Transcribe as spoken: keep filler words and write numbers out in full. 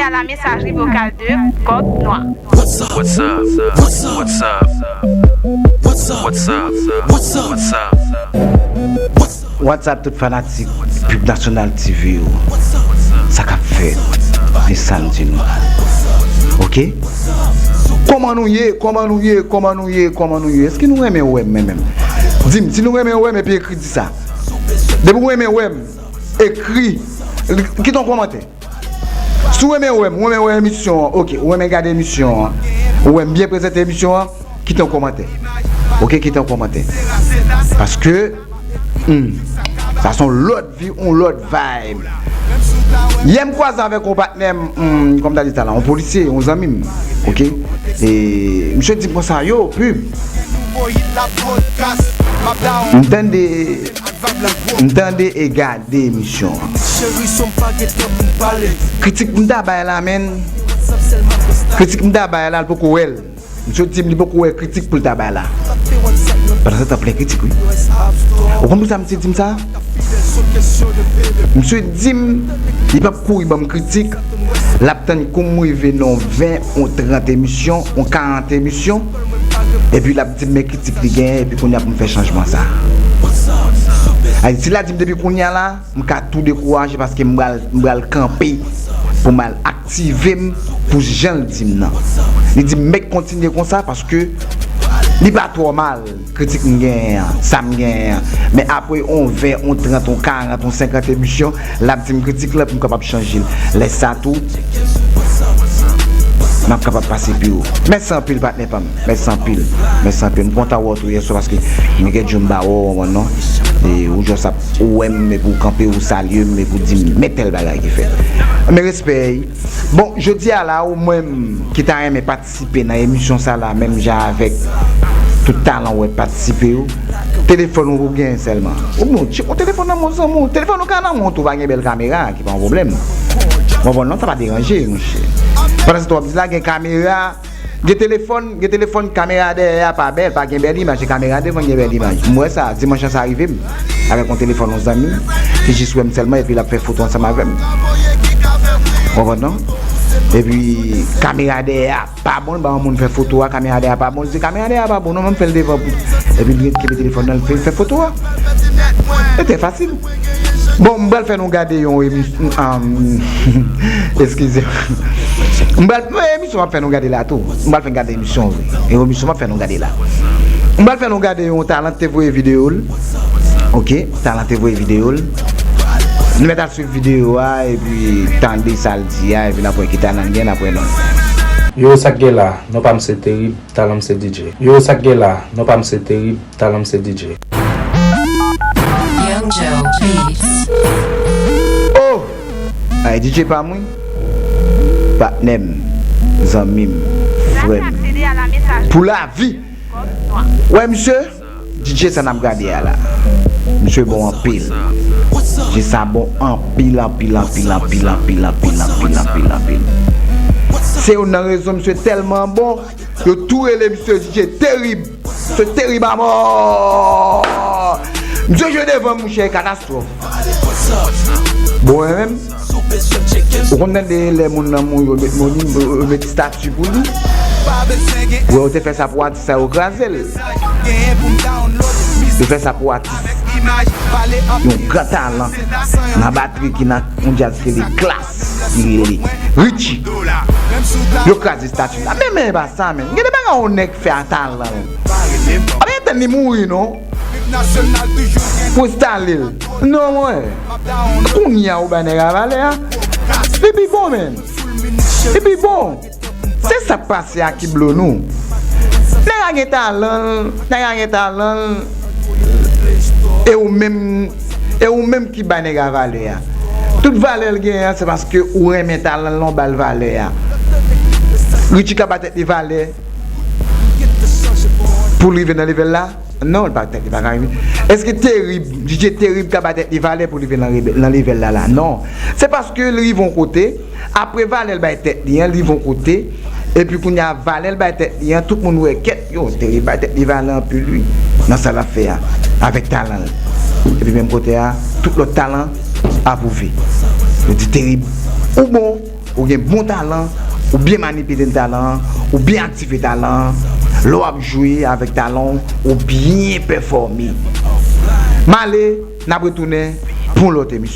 à la messagerie vocale de Coq Noir. What's up? What's up? What's up? What's up? What's up? What's up? What's up? What's up tout fanatik Pub National T V yo? Sa k ap fèt? Men sa m di nou. Oke? Kòman nou ye? Kòman nou ye? Kòman nou ye? Kòman nou ye? Èske nou renmen wè m menm? Di m, si nou renmen wè m, epi ekri di sa. Depi w renmen wè m, ekri, kite yon kòmantè. Si w renmen wè m, ou renmen wè emisyon an, oke, ou renmen gade emisyon an, ou wè m byen prezante emisyon an, kite yon kòmantè. Oke, kite yon kòmantè. Paske, hmm, sa se yon lòt vi, yon lòt vibe. Yè m kwaze avèk yon patnè m, hmm, kòm ta di sa la, yon polisye, yon zanmi m. Oke? E misye di m konsa, yo, Pub. M tande M tande e gade emisyon an. Kritik m ta bay la, menn. Kritik m ta bay la, l poko wè l. Misye di m li poko wè kritik pou l ta bay la. Pandan se tan, plen kritik, wi. Ou konn pou sa misye di m sa? Misye di m li p ap kouri ban m kritik. L ap tann kou m rive nan yon ven, yon trant emisyon, yon karant emisyon. Epi l ap di m men kritik li genyen, epi kounye a pou m fè chanjman sa. Ay, si l a di m depi kounye a la, m ka tou dekouraje paske m pral, m pral kanpe pou m al aktive m pou jan l di m nan. Li di m mèt kontinye konsa paske li pa twò mal, kritik m genyen an, sa m genyen an. Men apre yon ven, yon trant, yon karant, yon senkant emisyon, l ap di m kritik lan pou m kapab chanje l. Lè sa tou, m ap kapab pase pi wo. Mèsi anpil, patnè pa m. Mèsi anpil. Mèsi anpil. M kontan wè w tou yèswa paske m gen djou m pa wè w, w konprann non. E ou jis ap ou wè m, epi w kanpe, ou salye m, epi w di m men tèl bagay ki fèt. Men respè. Bon, jodi a la, ou menm ki ta renmen patisipe nan emisyon sa la, menm jan avèk tout talan w ap patisipe yo, telefòn ou pou genyen sèlman. Ou bon, tchip, yon telefòn nan men w, zanmi w. Telefòn ou ka nan men w tou, pa gen bèl kamera, ki pa yon pwoblèm. Bon, bon, non, sa pa deranje, monchè. Pandan se tan w ap di la, gen kamera, gen telefòn, gen telefòn, kamera dèyè a pa bèl, pa gen bèl imaj, se kamera devan gen bèl imaj. M wè sa, dimanch lan sa rive m, avèk yon telefòn yon zanmi m, ki jis wè m sèlman, epi l ap fè foto ansanm avè m. Ou konprann non? Epi, kamera dèyè a pa bon, l ba yon moun fè foto a, kamera dèyè a pa bon, li di kamera dèyè a pa bon, non, men m fè l devan pou, epi l kenbe telefòn nan, l fè, fè foto a. Se trè fasil. Bon, m pral fè nou gade yon emisyon, eskize. M pral, emisyon m ap fè nou gade la tou. M pral fè n gade emisyon vre. E emisyon m ap fè nou gade la. M pral fè nou gade yon talan te voye videyo l. Oke, talan te voye videyo l. Nou mèt al swiv videyo a, epi tande sa l di a, epi n ap wè ki talan l gen, n ap wè non. Yo, sa k gen la? Non pa m se Terib, talan m se D J. Yo, sa k gen la? Non pa m se Terib, talan m se D J. Young Joe Beats. Oh! Ay, D J pa m wi. Patnè m, zanmi m, frè m. Pou lavi. Wè, misye, D J sa n ap gade a la. Misye bon anpil. D J sa bon anpil, anpil, anpil. Se youn nan rezon misye tèlman bon, yo tou rele misye D J Terib. Misye terib amò. Misye jwe devan m, monchè, katastwòf. Bon, mwen menm, ou konn tande lè moun nan mouri, yo met moni, yo met estati pou li. Wè, yo te fè sa pou atis sa, yo kraze l. Yo fè sa pou atis. Yon gran talan nan batri ki nan yon djaz ki rele Klass, ki rele Richie. Yo kraze estati la. Men, men, e pa sa, men. Gen de bagay yon nèg fè a talan l. A pa gen tan li mouri, non. Pou enstale l. Non, mwen. Kounye a ou bay nèg la valè a. Li pi bon, menm. Li pi bon. Se sa k pase a ki blo nou. Nèg la gen talan l, nèg la gen talan l. E ou menm, e ou menm ki bay nèg la valè a. Tout valè l genyen an, se paske ou renmen talan l, ou ba l valè a. Richie ka ba tèt li valè pou l rive nan level la? Non, li pa, li pa ka rive. Èske Terib, D J Terib ka ba tèt li valè pou l rive nan rebe-, nan level la la? Non. Se paske l rive yon kote, apre valè l bay tèt li an, l rive yon kote, epi kounye a valè l bay tèt li an, tout moun wè kèt, yo, Terib bay tèt li valè anpil wi, nan sa l ap fè a, avèk talan l. Epi menm kote a, tout lòt talan apwouve. Yo di Terib, ou bon, Ou gen bon talan, ou byen manipile talan an, ou byen aktive talan an. Lè w ap jwe avèk talan w, ou byen pèfòme. M ale, n ap retounen pou yon lòt emisyon.